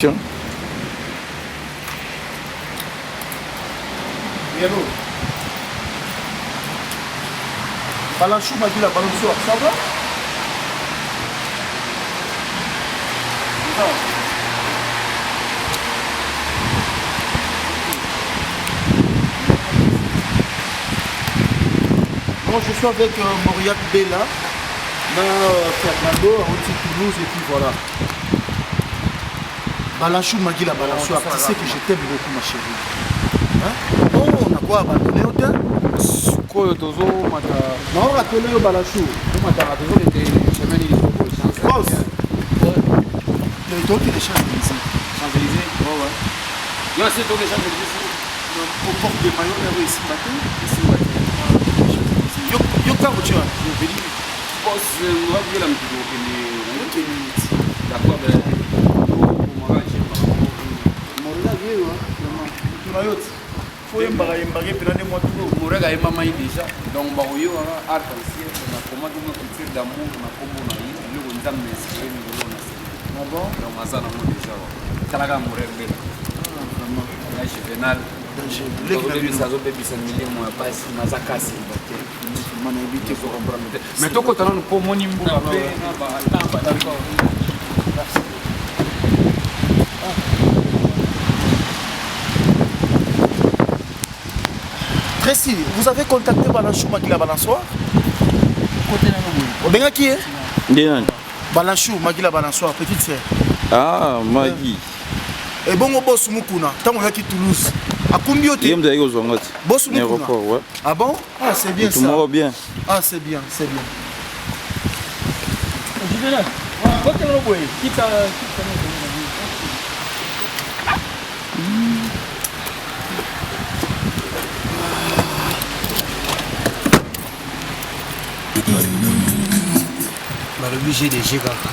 Tiens. Oui, allô Balanchou m'a dit la balançoire, ça va Non. Bon, je suis avec euh, Mauriac Bella, na euh, Fernando, à Toulouse, et puis voilà. Balanchou Magui la balançoire, tu sais que je t'aime beaucoup ma chérie. Hein? Oh, on a quoi abandonné au teint sikoyo tozomata Non, rappelez yo Balanchou. tomataka tozokende chemin nini Boss. Le toki les Champs-Élysées. Champs-Élysées Ouais, ouais. yo se toke Champs-Élysées Au porte de maillot, là, ici, matin. esimba te Yo, yo, quand tu as. boss ngakuyela motu kokende Ok, minute. d'accord ben tokomaka jemaka Morela, vieux, hein, vraiment. Tu n'as eu. Faut yembaka yembaka mpena nde mwa trop. moreka ayembamai déjà donc bakoyokaka art en ciel nakomaki mo culture d'amour na kombo na ye eloko nzambe inspiré mikolo na sima Ah bon? donc aza nango déjà talaka morek bela Ah, vraiment. ya juvenal Danger. Leki na bino. azobebisa azobebisa milimo ya basi naza kasi te Vraiment, nayebi te ko comprendre te mais tokota nanu mpo omoni mbula mpe na batamba D'accord. Merci. Tracy, vous avez contacté Balanchou Magila Balançoire Obenga qui est Nde nani? Balanchou Magila Balançoire, petite sœur. Ah, Magui. Et bongo boss Mukuna, tant que Toulouse. Akumbi Ye ote. moto ayaki kozwa nga ti. Boss Na Mukuna. aéroport, ouais. Ah bon Ah, c'est bien Moto ça. moko bien. Ah, c'est bien, c'est bien. Juvenal, kotela boye kita balobi gdg kaka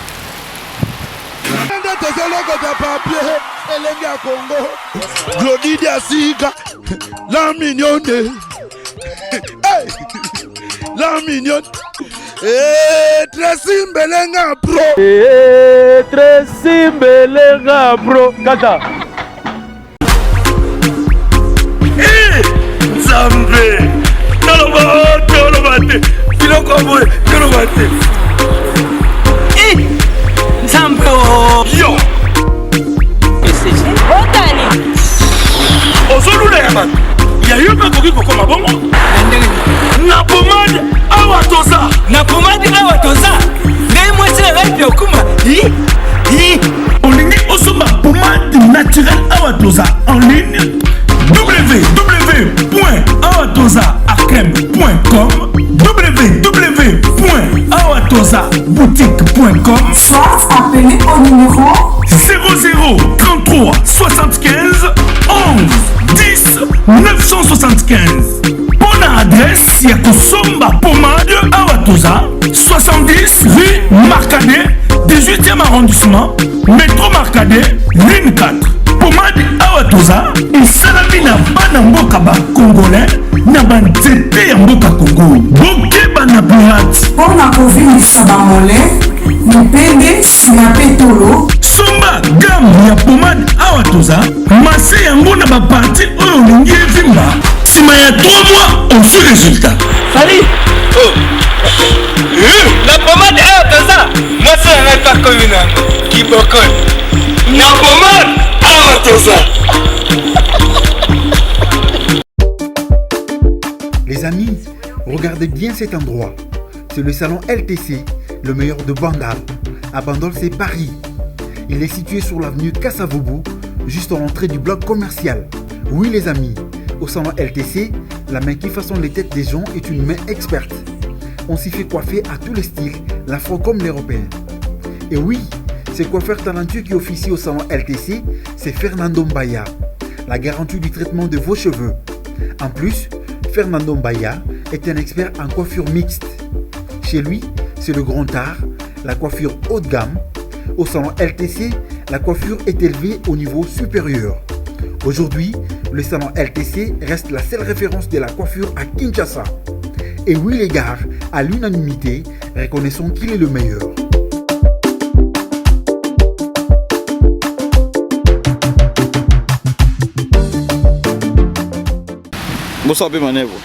nde tozolokota papier elenge ya kongo glodi diasika la mignonne hey! la mignonne hey, Tracy Mbelenga pro Tracy Mbelenga bro kaka nzambe toloba toloba te biloko ya boye toloba te nzambe o yo Otani ozolula ya bato ya yo mpe akoki kokoma bongo na pomade awa toza na pomade awa toza ngai mwasi na ngai mpe okuma olingi osomba pomade naturelle awa toza en ligne www.awatozaakrem.com www.awatozaboutique.com soit appelez au numéro 00 33 75 11 10 975 mpo na adresse ya kosomba pomade awa toza 70 rue Marcadet 18e arrondissement métro Marcadet ligne 4 pomade awa toza esalami na bana mboka bacongolais na banzete ya mboka congo bokeba na pirate mpo na kovimbisa bamole mipende nsima mpe tolo somba gamme ya pomade awa toza mase yango na baparti oyo olingi evimba nsima ya 3 mois ozwi résultat Fali na pomade awa toza mwasi na ngai mpe akomi na yango kibokoni na pomade awa toza Les amis, regardez bien cet endroit. C'est le salon LTC, le meilleur de Bandal. À Bandol, c'est Paris. Il est situé sur l'avenue Kasavubu, juste en l'entrée du bloc commercial. Oui les amis, au salon LTC, la main qui façonne les têtes des gens est une main experte. On s'y fait coiffer à tous les styles, l'afro comme l'européen. Et oui, ce coiffeur talentueux qui officie au salon LTC, c'est Fernando Mbaya, la garantie du traitement de vos cheveux. En plus, Fernando Mbaya est un expert en coiffure mixte. Chez lui, c'est le grand art, la coiffure haut de gamme. Au salon LTC, la coiffure est élevée au niveau supérieur. Aujourd'hui, le salon LTC reste la seule référence de la coiffure à Kinshasa. Et oui les gars, à l'unanimité, reconnaissons qu'il est le meilleur. Bosala mpe manœuvre.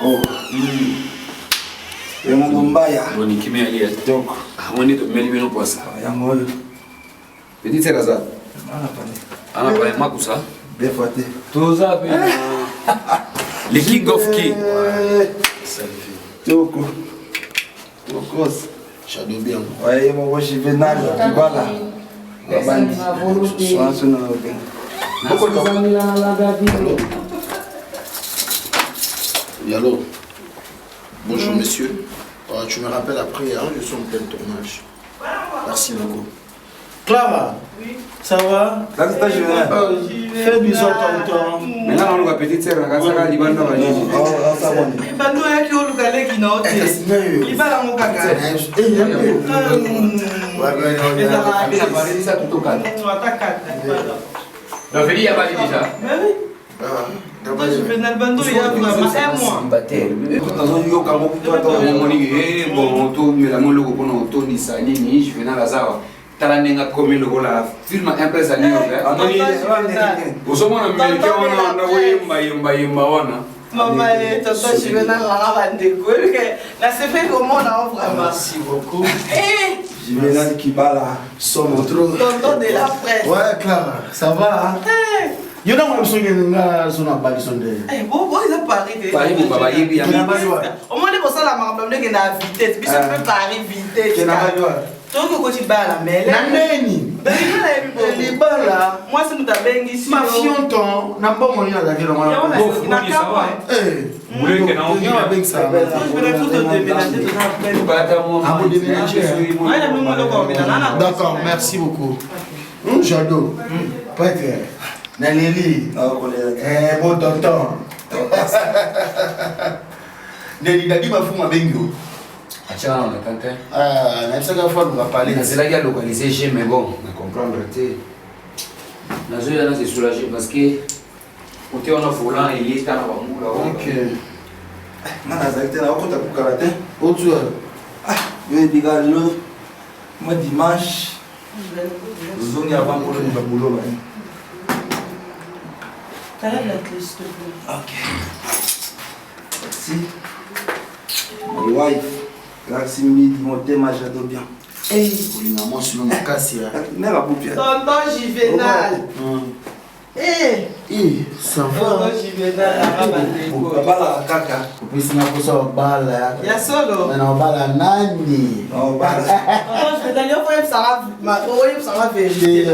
Oh. Yango mbaya. Boni kimia ye. Donc, amoni tomeli bino poisa. Yango oyo. Petit sœur aza. Ana pane. Ana pane makusa. Des fois te. Toza pe. Le king of king. Toko. Tokos. Shadow bien. Ouais, moko Juvenal Kibala. Babandi. Soanso na lobenga. Oui, allô Bonjour, monsieur. Tu me rappelles après, hein, je suis en plein tournage. Merci beaucoup. Clara, oui. Ça va? Fais bisous à tonton. Maintenant, on a petite sœur, on a libanda ba nini. Bando oyaki oluka leki na yo te. Libala yango kaka. Donc, Feli ya bali déjà. Mais oui. Juvenal Bando ya vraiment un mois. Nazoyoka ngo kutuamoniki bon tomela ngo eloko mpona kotondisa nini Juvenal aza tala ndenge akomi lokola film impresse ya New York ozomona melike wana nakoyemba yemba yemba wana. Mama ye tonton Juvenal nanga bandeko oyebike nasepeli komona yo vraiment. Merci beaucoup. Eh! Juvenal Kibala. Somo trop. Tonton de la presse. Ouais, Clara, ça va? Hein? Yo nango na biso ngene nga zo na bali so nde. Eh, bo bo eza Paris te. Paris bo baba yebi ya. Omoni kosala makambo ndenge na vitesse, biso mpe Paris vitesse. Kena bali wa. Toki okoti bala mele. Na neni? Libala. Mwasi moto abengisi yo. Ma fionton na mbongo nini azalaki na mwana. Na kapwa. Eh. Muleke na oki. Abengisa. D'accord, merci beaucoup. Jado. Prêtre. Naleli. Eh, bon tonton. Ndeni dadi mafumu abengi yo. Atiaka na tante. Ah, nayebisaka fo aluka palais. Nazelaki alocaliser G mais bon, na comprendre te. Nazoya na se soulager parce que côté wana volant eyeta na bambula. Ok. Nga nazalaki te nakokota kokala te. Otua. Ah, yo ebika lelo mwa dimanche ozongi avant koloni babulo ba. T'enlèves la clé, s'il te plaît. Ok. Merci. My wife, Galaxy Midi, motema Jado bien. Olinga mwasi no makasi ya. Mère abupia. Tonton Juvenal. Eh! Eh, ça va. Tonton Juvenal, nanga bandeko. Babalaka kaka. Opesi nga mposa obala. Ya solo. Na obala nani? Obala. Tonton Juvenal, yo oyebisanga vérité.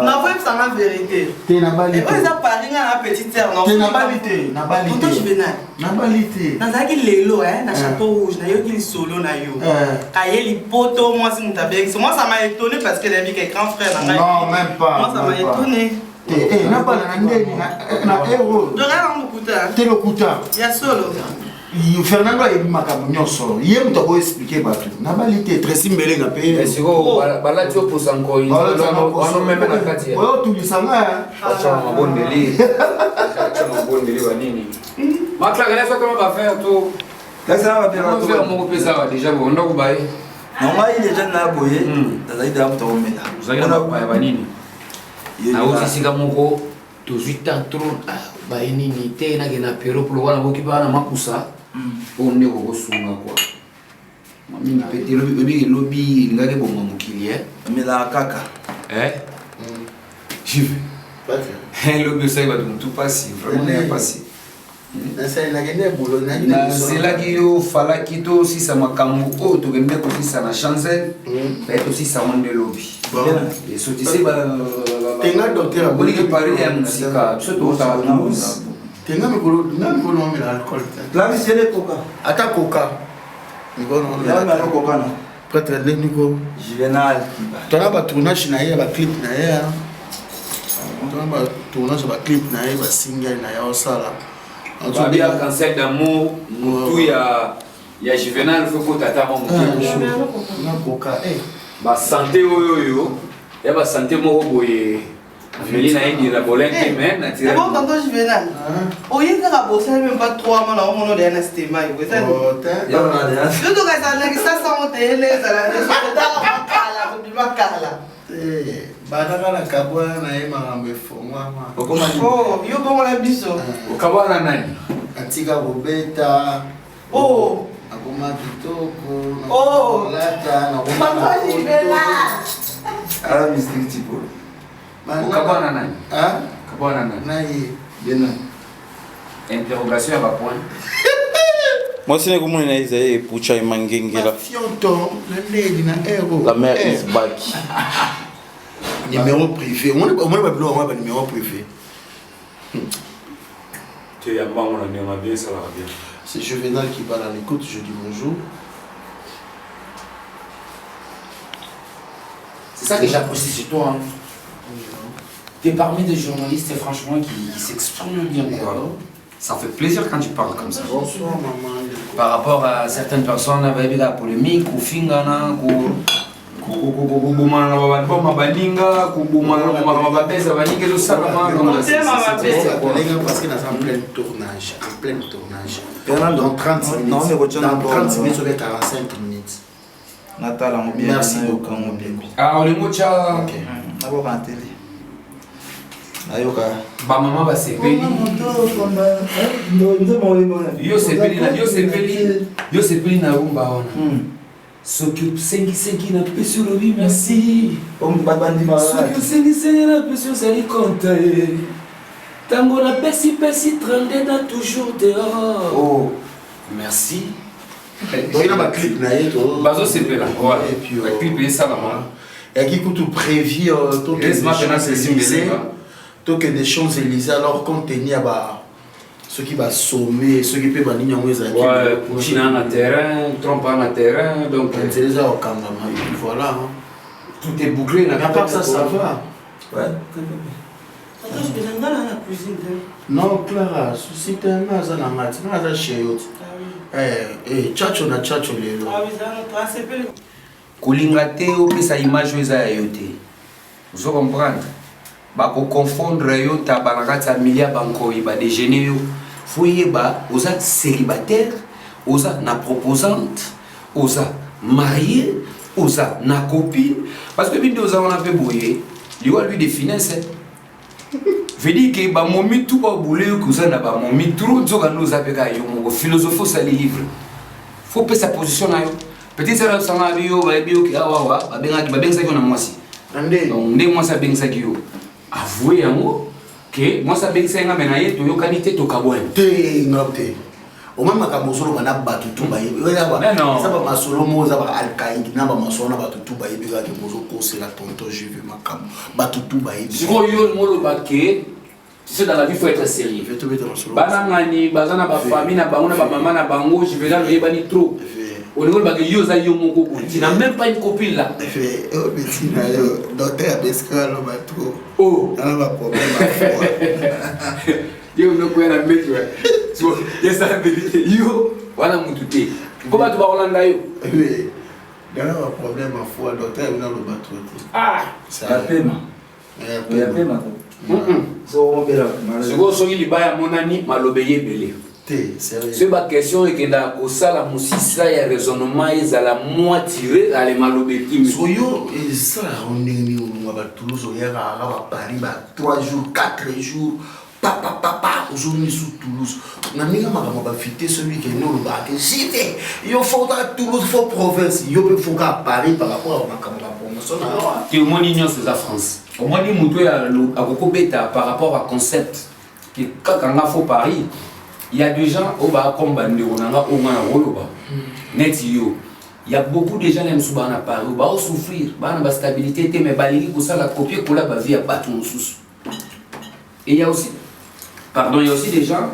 Na oyebisanga vérité. Te nabali te. Oyo eza Paris nga na petite sœur. Te nabali te, nabali te. Tonton Juvenal. Nabali te. Nazalaki lelo na Château Rouge, nayoki lisolo na yo. Kaye lipoto mwasi moto abengisi. Moi ça m'a étonné parce que nayebi ke grand frère na ngai. Non, même pas. Moi ça m'a étonné. Te, eh, nabala na ndeni na ero. Tokala lokuta. Te lokuta. Ya solo. Fernando ayebi makambo nyonso ye moto akoexplike bato nabali te Tracy Mbelenga mpe sikoyo balati oposa nkoi wanomeme na kati oyo otulisa nga batya mabondeli batya mabondeli banini maklaka nyonso toma bafere to Nasala moko mpe ezawa deja bondako baye na ngai deja na boye nazali deja moto akomela ozalaki na bapaya banini nauti esika moko tozwi temps trop baye nini te nakende na pero po lokola nakoki bana makusa mpo nde kokosunga kua mingi mpe te obiki elobi elingaki ebonga mokili amelaka kaka Jive elobi osali bato motu mpasi vraiment ya mpasi nazelaki yo falaki tosisa makambo oyo tokende kosisa na chancel baye tosisa ngo nde lobi esotise tenga docteur boliki paris ya mosika biso tokotaka Toulouse tenga mikolo nga mikolo omela alcool te Clarisse koka ata koka mikolo omela koka na prêtre ndeniko Juvenal tala batournage na ye ya baclip na ye tala batournage ya baclip na ye basingle na ye osala. Babi ya cancer d'amour, mutu ya ya Juvenal faut kota ata mwa moke. Nakoka eh. Ba santé oyo oyo ya ba santé moko boye ameli na ye dirabolin te mais naturel. D'abord tonton Juvenal. Oye kaka bosali même pas 3 mois na omono deya na stema yo. Eza nini? Yo toka ezala na kisasa ngo te ele ezala na sokotala makala kobima kala. Bandaka na kabwana na ye makambo efongwama. Oh, yo bongo na biso. Okabwana nani? Atika kobeta. Oh. Akoma kitoko. Oh. Lata nakoma. Papa Juvenal. Ala mystique tipo. Okabwana nani? Hein? Okabwana nani? Na ye. Yena. Interrogation ya ba point. Mwasi ne komona na ezali epucha emangengela. Fionto na ndeni na ero. La mère is back. Numéro privé. Omoni ba biloko yango ba numéro privé. Te ya mbango na ndenge mabe esalaka bien. C'est Juvenal qui parle à l'écoute, je dis bonjour. C'est ça que j'apprécie chez toi. Hein. T'es parmi des journalistes franchement qui s'expriment bien quoi. Ça fait plaisir quand tu parles comme ça. Bonsoir maman. Par rapport à certaines personnes bayebi kaka polémique kofingana kobomana na baboma baninga kobomana na makambo babeza baninga ezosalama. Parce que naza en plein tournage, en plein tournage. Dans 30 minutes, dans 30 minutes ou bien 45 minutes. Natala yango bien. Merci beaucoup mon bien. Ah olingo tya Naboka na tele. Nayoka. Bamama basepeli. Yo sepeli na yo sepeli yo sepeli na rumba wana. Soki osengisengi na pesi olobi merci. Soki osengisengi na pesi ozali konte. Ntango napesi pesi 32 na toujours dehors. Oh. Merci. Toyina ba clip na ye to. Bazosepela. Et puis Ba clip esalama. Yaki kutu prévu Heureusement, maintenant, c'est Zimbélé, tokende Champs-Élysées alors compte tenu ya ba soki basome soki mpe banini yango ezalaki Ouais, Poutine na terrain, Trump na terrain, donc nzela eza kokangama et puis voilà. Hein. Tout est bouclé. Mais à part ça, ça va. Ouais. Tonton Juvenal, nga na cuisine. Non, Clara, souci te nga aza na nga ti nga aza chez yo ti. Eh, tchatcho na tchatcho lelo. Ah oui, ça na sepeli. Kolinga te opesa image oyo eza ya yo te. Ozo comprendre? Bakoconfondre yo taba na kati ya milia bankoi badejeuner yo. Fo yeba oza célibataire, oza na proposante, oza marié, oza na copine. Parce que binde oza wana mpe boye, liwa lui de finesse. Veut dire que bamomi tu babule yo koza na bamomi trop nzoka nde oza mpe kaka yo moko philosophie osali livre. Faut pesa position na yo. Peut-être ça osanga bi yo bayebi yo ke awa awa babengaki babengisaki yo na mwasi. Donc nde mwasi abengisaki yo. Avouer yango ke mwasi abengisaki nga me na ye toyokani te tokabwani. Te nga te. Omoni makambo ozoloba na bato tu bayebi eza bamasolo moko eza baalkaïde na bamasolo na bato tu bayebi kaka bozokosela tonton Juve makambo bato tu bayebi. Sikoyo yo olingi oloba ke tu sais, dans la vie faut être sérieux. Bana ngani baza na bafamille na bango na bamama na bango Juvenal oyebani trop. Olingi oloba ke yo oza yo moko boye. Tu n'as même pas une copine là. Obeti na yo docteur abesika aloba trop. Oh. Ana baproblème afoi. Yo nokoya na mbeto so yesala vérité yo wana mutu te mpo bato bakolanda yo. Nana baproblème afoi docteur abina aloba trop te. Ah. Ya pema. Ya pema. Sikoyo soki libaya monani maloba eye ebele te sérieux. Soki baquestion ekendaka kosala mosisa ya raisonnement ezala mwa tire ale maloba ekimi. Sikoyo yo esalaka ndenge nini olongwa ba Toulouse oyaka kaka ba Paris ba 3 jours 4 jours papa papa ozongi su Toulouse na ndenge makambo ba vitesse oyebi ke nde olobaka ke jite yo faut kaka Toulouse faut province yo mpe faut kaka Paris par rapport ya makambo ya promotion na yo. Te omoni nyonso eza France omoni moto oyo akokobeta par rapport à concept ke kaka nga faut Paris. Il y a des gens oyo baakoma bandeko na nga oyo nga na koloba neti yo. Il y a beaucoup de gens na mosusu baa na Paris baosouffrir baa na bastabilité te mais balingi kosala copie kola bavie ya bato mosusu. Et il y a aussi, pardon, il y a aussi des gens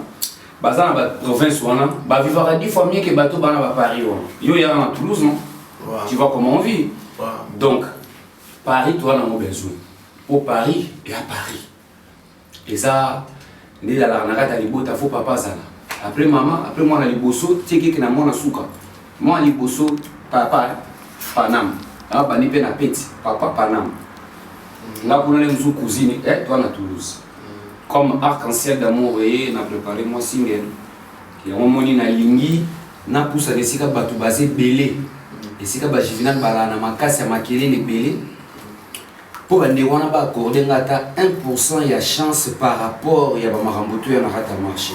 baza na baprovince wana bavivaka 10 fois mieux que bato baa na baparis wana. Yo oyaka na Toulouse non? Ouais. Tu vois comment on vit. Ouais. Donc Paris toa nango besoin po Paris eya Paris eza nde ezalaka na kati ya libota fo papa azala. Après mama, après mwana liboso, tiekeke na mwana suka. Mwana liboso papa Panam. Abandi mpe na peti papa Panam. Nga kuna nde mosusu cousine eh, toi na Toulouse. Comme arc-en-ciel d'amour eye na préparé mwa single. Yango moni nalingi napusana esika bato baza ebele, esika ba Juvenal balala na makasi ya makelele ebele, mpo bandeko wana ba accorde nga ata 1% ya chance par rapport ya bamakambo to ya na kati ya marché.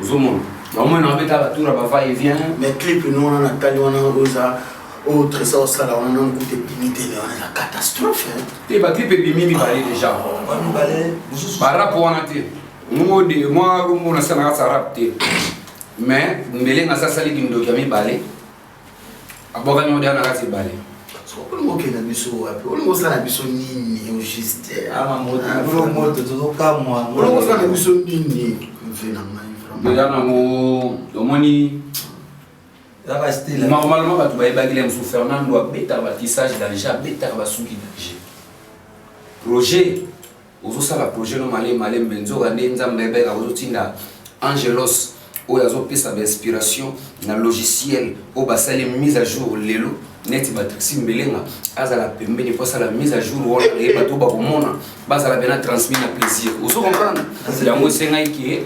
Ozomona yango moni nabeta batour ya ba va et vient. Mais clip no wana natali wana oza oyo tresa osala wana nanu kuta ebimi te, wana eza catastrophe. Te, baclip ebimi mibale déjà, barap wana te. Mode mwa rumbu na sala kati rap te, mais mbele nga sasali kindoki ya mibale abwakani ode na kati ebale. Olingo okenda biso wapi? Olingo osala biso nini au juste? Tozokamwa. Olingo osala biso nini, mve na ngai? Deja nango omoni, normalement bato bayebaki le mosusu Fernando abetaka batissage danger, abetaka basuki danger. Projet ozosala, projet no malembe malembe, nzoka nde Nzambe ayebaka ozotinda Angelos oyo azopesa bainspiration na logiciel oyo basali mise à jour lelo, neti Batrixi Mbelenga azala pembeni mpo asala mise à jour wana, ye bato bakomona bazala bena transmis na plaisir. Ozo comprendre? Yango esengai ke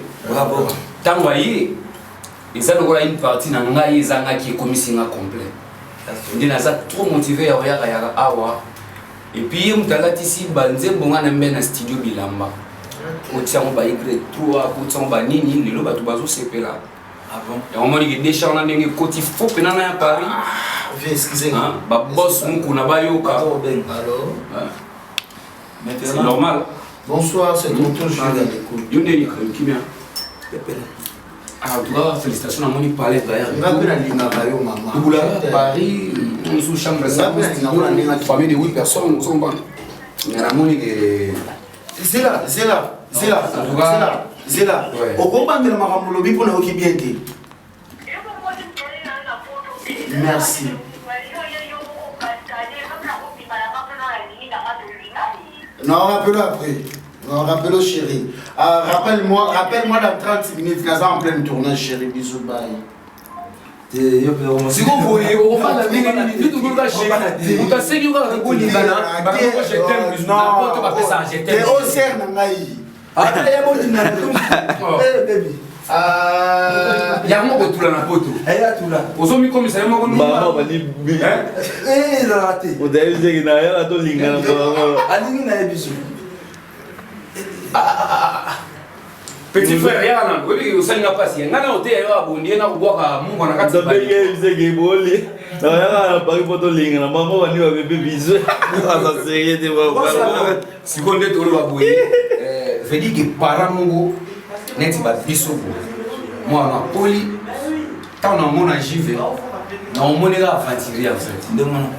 ntango aye, eza lokola une partie na ngai ezangaki, ekomisi nga complet. Nde naza trop motivé ya koyaka yaka awa. Et puis ye moto alatisi banzembo nga na mbe na studio bilamba, kotia yango ba Y3, kotia yango banini, lelo bato bazosepela. Yango moniki décharge na ndenge ekoti fo mpena na ya Paris, babos mukuna bayoka, c'est normal. Bonsoir, c'est tonton Jules à l'écoute. Yo ndeni kimia. En tout cas, félicitations, namoni palais d'ailleurs. Nga mpe nalingaka yo, mama. Tubula Paris, sous chambre, famille de 8 personnes, ozomba. Mais namoni ke Zela, zela, zela, zela, zela. Okobandela makambo lobi mpo nayoki bien te. Merci. Non, rappelle après. Non, rappelle chérie. Rappelle-moi, rappelle-moi dans 30 minutes, là, en pleine tournage, chérie. Bisous, bye. Sikoyo boye okofanda ndenge nini? Nitukuka chéri, moto asengi kaka kolingana, je t'aime, na poto bapesaka je t'aime. Osere na ngai. Baby. Yango kotula na poto, ozomikomisa ye moko. Ezalaka te. Odayebiseki na yala tolingana. Alingi na ye biso. Petit frère, yaka nano, oyebi osalinga mpasi ngai na oteya yo abondi ye na kobwaka mungwa na kati. Tobenge yebiseki boli yaka na Paris mpo tolingana, mama bandi babebe biso aza serie te. Sikoyo nde toloba boye, veut dire que parent moko neti babiso boye, mwana akoli, ntango namona Jive, naomoni kaka aventurier en fait. Ndenge wana.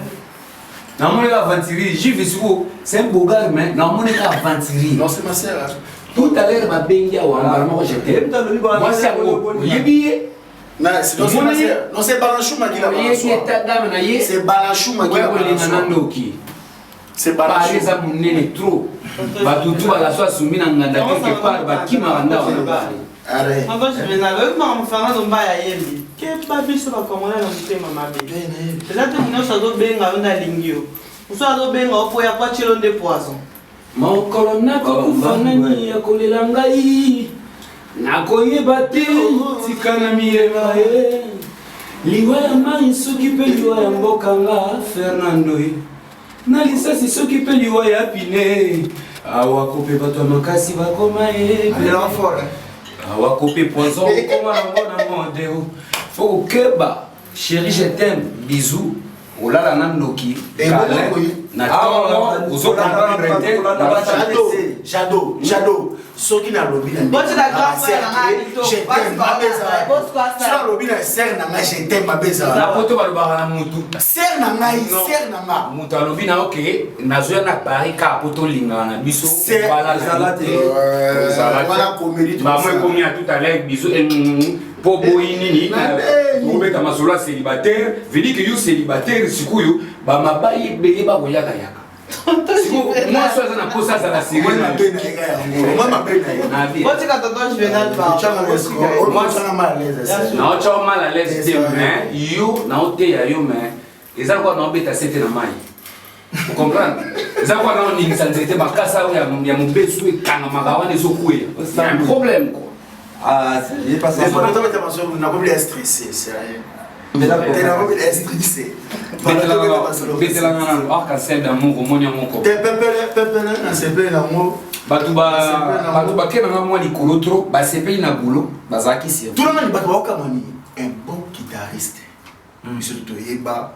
Namoni kaka aventurier Jive. Sikoyo c'est un beau gars, mais namoni kaka aventurier. Non, c'est ma sœur. Tout à l'heure babengi awa, mbala moko j'étais mwasi yango, oyebi ye. Non, c'est Balanchou Magila. Oyebi état d'âme na ye. C'est Balanchou Magila. Kolinga na ndoki. C'est Paris eza monene trop, bato tu baza so asumbi na nganda quelque part, bakimaka ndako. Tonton Juvenal, oyoki makambo Fernando Mbaya ayembi? Keba, biso bakongolais na motema mabe. Eza te nyonso azobenga yo nde alingi yo. Mosusu azobenga yo po ya po atielo nde poison. Mokolo nakokufa, nani akolela ngai? Nakoyeba te. Tika na miyeba ye liwa ya mai, soki mpe liwa ya mboka nga Fernando ye na lisasi, soki mpe liwa ya pine awa kope bato ya makasi bakoma ye awa kope poison okoma nango na mode. Faut kokeba. Chéri, je t'aime, bisou. Olala na ndoki na ntongo, ozo comprendre te. Jado, Jado, soki nalobi na nalobi na sœur na ngai je t'aime, mabe ezala? Na poto balobaka na mutu. Sœur na ngai, sœur na nga. Moto alobi na oke nazoya na Paris kaka po tolingana na biso. Bamo ekomi ya tout à l'heure, biso mpo boyi nini, obeta masolo ya célibataire, veut dire que yo célibataire sikoyo, bamabai ebele bakoyakayaka. Mwasi aza na posa azala sérieusnaotya mal à l'aise te mais yo naoteya yo mais eza lokola naobeta sete na mai comprendre eza lokola naoningisa nzete makasa oyo ya mobesu ekangamaka wana ezokweya un problème quoi. Ah, il est passé. Nakomi stressé, sérieux. Betelanga nano arc-en-ciel d'amour, omoni yango ko nasepeli nango. Bato bake nanga mwa likolo trop, basepeli na boulot bazalaki sur Tunangani, bato baokama nini? Un bon guitariste, biso toyeba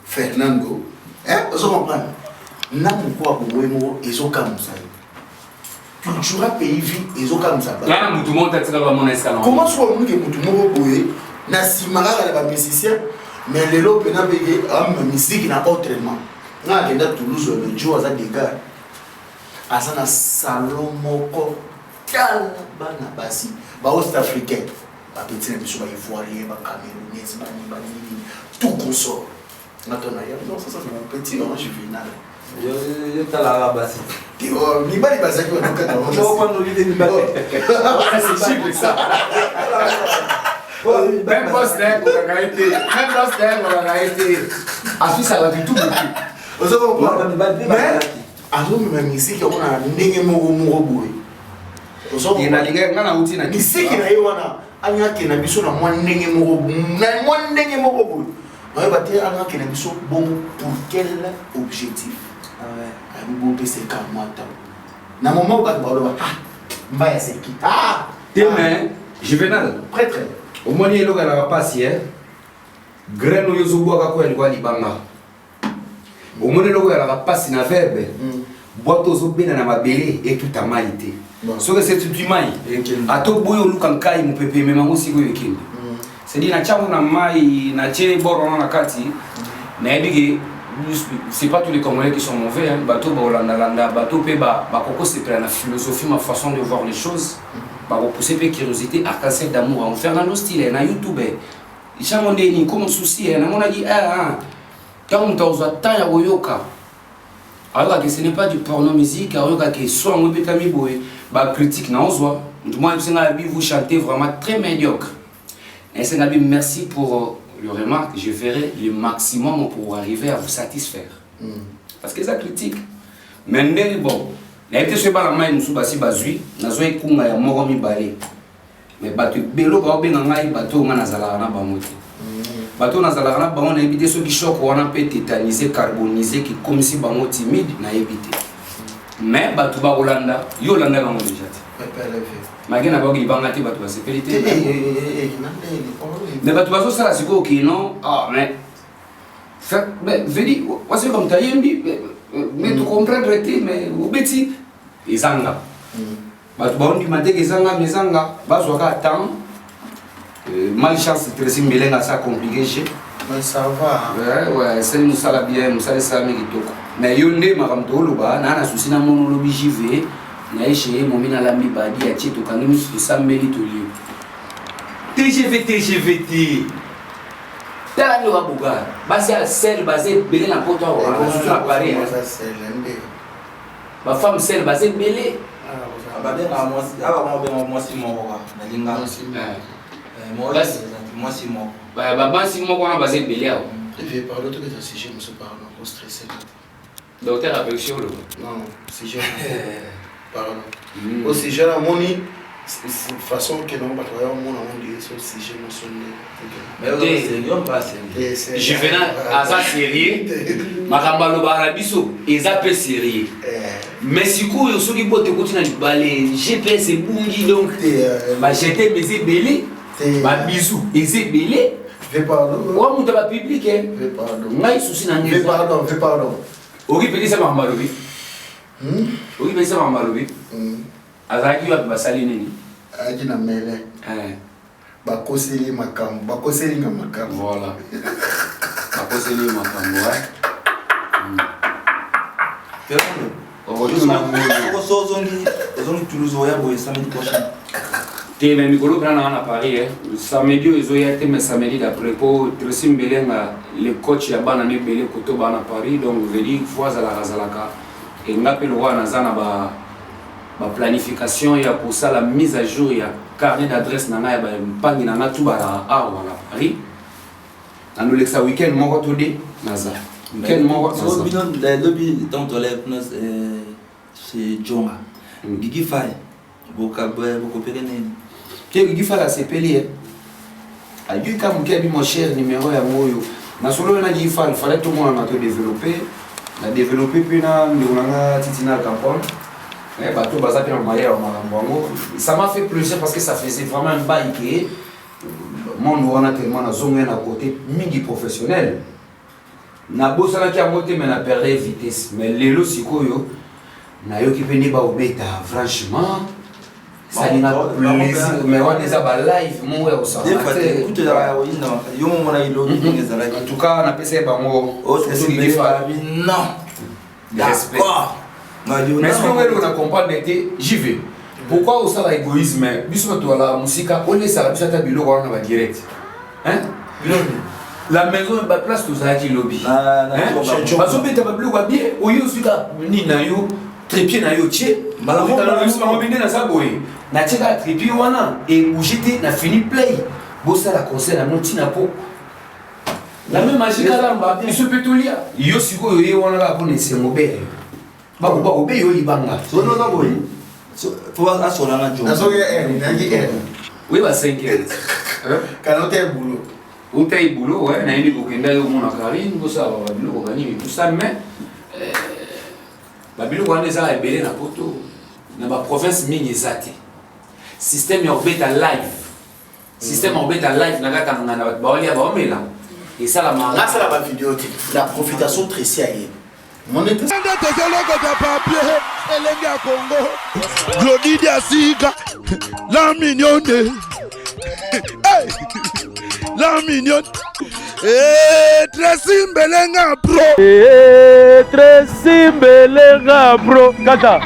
Fernando, ozo comprendre na moko ya bongo moko ezokamwisa yo. Cultura Pays Vie ezokamwisa. Bato mutu moko atikala bamona esika. Comment soki omonike mutu moko boye na nsima kaka na bamusicien, mais lelo mpena peke amema misiki na autrement. Nga akenda Toulouse, le jour aza dega, aza na salon moko, tala bana basi baouest africain, bapeti na biso, baivoirien, bacamerounais, bani banini, tout consort. Nga to na ye, non, ça c'est mon petit non, Juvenal. Yo talaka basi. Mibali bazalaki. Wana même boss na ye kokanga ye te, même boss na ye kokanga ye te, aswisaka bato tout motu. Ozo comprendre, mais azomema misiki yango na ndenge moko moko boye. Nga nauti na misiki na ye wana, alingi akende na biso na mwa ndenge moko, na mwa ndenge moko boye, nayeba te alingi akende na biso bongo pour quel objectif. Ayebi bopesa eka mwa ntango na moment bato baloba: ah, mbaya seki, ah. Te, mais Juvenal prêtre, omoni eloko elaka mpasi e graine oyo ozobwaka koya likwa libanga. Omoni eloko elaka mpasi na verbe bwato ozobenda na mabele etuta mai te. Soki esi etuti mai, ata oboyi oluka nkai, mopepe ememango sikoyo ekende. C'est-à-dire natyango na mai, natie bor wana na kati, nayebi ke c'est pas tous les Congolais qui sont mauvais, hein. Bato baolandalanda, bato mpe bakokosepela na philosophie, ma façon de voir les choses, bakopousse mpe curiosité. Arc-en-ciel d'amour yango, Fernando Style na YouTube jango ndeni comme souci namonaki ntango moto akozwa temps ya koyoka, ayokaka ce n'est pas du porno musique, ayokaka so yango ebetami boye. Bacritique naozwa, moto moko ayebisi ngai abi: vous chantez vraiment très médiocre. Nayesenga bi: merci pour le remarque, je ferai le maximum pour arriver à vous satisfaire, parce que eza critique. Mais ndenge bon, nayebi te soki bana mai mosusu basi bazwi, nazwa ekunga ya moko mibale, mais bato ebele baobenga ngai, bato oyo ngai nazalaka na bango te, bato oyo nazalaka na bango, nayebi te soki choc wana mpe tétanise, carbonise, kikomisi bango timide, nayebi te. Mais bato bakolanda yo, olandaka yango déjà te, malgré na baoki libanga te, bato basepeli te, mais bato bazosala sikoyo ke non, ah, mais vedi wasoki moto ayembi, mais tocomprendre te, mais obeti ezanga, bato baondima te ke ezanga, mais ezanga bazwaka temps. Malchance Tracy Mbelenga, ça compliqué jeu. Mais ça va. Ouais, esali mosala bien, mosala esalami kitoko. Mais yo nde makambo tooloba naa na susi na mono olobi jv na ye chez momi, nalambi badi atie, tokangi miso, tosambeli, tolie TGV TGV te. Tala nde baboga basi ya sel baza ebele na poto awa, surtout na Paris. Bafemme sel baza ebele. Babengaka mwasi awa, bango mwasi moko nalinga mwasi moko. Babasi moko wana baza ebele awa. Pardon, tobeta sujet mosusu, pardon, kostresse. Docteur apekisi oloba. Non, sujet, pardon, o sujet namoni façon ke nango bato baya omona ngo ndenge so sujet moso. Nde Juvenal aza sérieux, makambo alobaka na biso eza mpe sérieux. Mais sikoyo soki bote ekoti na libale, GPS ebungi, donc bajetem eza ebele, babizu eza ebele, wa moto ya bapublic. Ngai susi na ngai, oki pekisa makambo alobi, oki pekisa makambo alobi. Azalaki wapi? Basali nini? Ayaki na mele, bakoseli makambo, bakoselinga makambo. Voilà, bakoseli makambo. Ozongi Toulouse, oya boye samedi prochain. Te, mais mikolo mpena nanga na Paris, eh. Samedi oyo ezoya te, mais samedi d'après, mpo Tracy Mbelenga, le coach ya bana na ebele koto baa na Paris, donc veut dire fo azalaka azalaka enga mpe lokola naza na ba baplanification ya kosala mise à jour ya carnet d'adresse na ngai ya bampangi na ngai tu balaka awa na Paris. Nandolekisa weekend moko to de naza weekend moko. So bino lobi ntango tolai kuna chez Jonga, Gigi Fai, bokopere nini? Te, Gigi Fai asepeli ye, ayoki ka moke, abi: "Mon cher, numéro yango oyo." Nasolo na Gigi Fai, fallait tomonana, to développer na développer mpe na ndeko na nga Titina Campone. Bato baza mpe na mayele ya makambo yango. Ça m'a fait plaisir parce que ça faisait vraiment un bail ke monde wana tellement nazonga na côté mingi professionnel, nabosanaki yango te, mais na perdre vitesse. Mais lelo sikoyo nayoki mpe nde baobeta, franchement esalinga plaisir, mais wana eza balive moko ya kosala. Yo momonaki lobi ndenge ezalaki? En tout cas napesa ye bango. Non. Respect. Mais soki eloko na comprendre te, jive, pourquoi osala égoïsme? Biso bato balaka mosika, olesaka biso ata biloko wana na badirect la maison, baplace tozalaki lobi, bazobeta babiloko ya bien. Oyo ozwika nini na yo, trépied na yo tie bango binde. Naza boye, natie kaka trépied wana, ebouge te. Na fini play, bosala concert na bino ntina po la même magie kalamba biso mpe tolia. Yo sikoyo ye wana kaka mpona esengo, beya yo bakoba obe yo libanga. Sonoza boye fo asolanga. Nazoki R, nayaki R. Oyeba 5 heures. Kana ota boulot. Uta boulot, ouais, nayebi kokenda yo omona Karine, bosala babiloko banini, tout ça. Mais babiloko wana eza ebele na Poto, na baprovince mingi eza te. Système ya kobeta live, système ya kobeta live na kati ya nganda, bato baolia, baomela, esalamaka. Nasala bavideo te, na profitation Tracy aye. Nde tozolokota papier elenge ya Kongo, Glodi Diasika, la mignonne. Hey! La mignonne. Hey, Tracy Mbelenga pro. Hey, Tracy Mbelenga pro kaka.